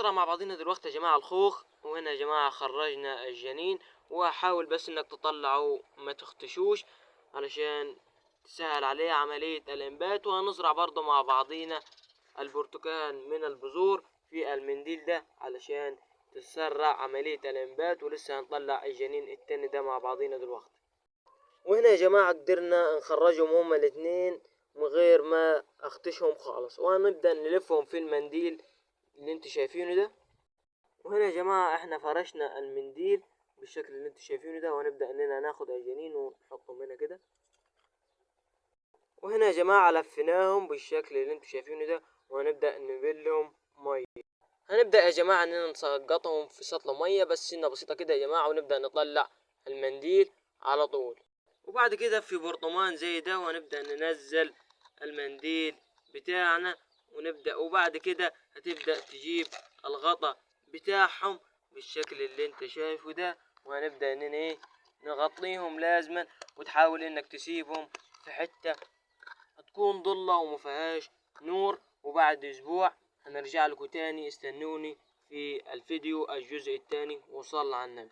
وهنزرع مع بعضينا دلوقتي يا جماعة الخوخ. وهنا يا جماعة خرجنا الجنين، وحاول بس انك تطلعه ما تختشوش علشان تسهل عليه عملية الانبات. وهنزرع برضو مع بعضينا البرتقال من البذور في المنديل ده علشان تسرع عملية الانبات، ولسه هنطلع الجنين التاني ده مع بعضينا دلوقتي. وهنا يا جماعة قدرنا نخرجهم هما الاتنين من غير ما اختشهم خالص، وهنبدأ نلفهم في المنديل اللي انتوا شايفينه ده. وهنا يا جماعة احنا فرشنا المنديل بالشكل اللي انتوا شايفينه ده، وهنبدأ اننا ناخد الجنين ونحطهم هنا كده. وهنا يا جماعة لفيناهم بالشكل اللي انتوا شايفينه ده، وهنبدأ نبلهم مية. هنبدأ يا جماعة اننا نسقطهم في سطل مية بس سنة بسيطة كده يا جماعة، ونبدأ نطلع المنديل على طول. وبعد كده في برطمان زي ده، وهنبدأ ننزل المنديل بتاعنا ونبدأ. وبعد كده هتبدأ تجيب الغطا بتاعهم بالشكل اللي انت شايفه ده، وهنبدأ اننا نغطيهم لازما، وتحاول انك تسيبهم في حتة هتكون ضلة وما فيهاش نور. وبعد اسبوع هنرجع لكم تاني، استنوني في الفيديو الجزء التاني. وصلى على النبي.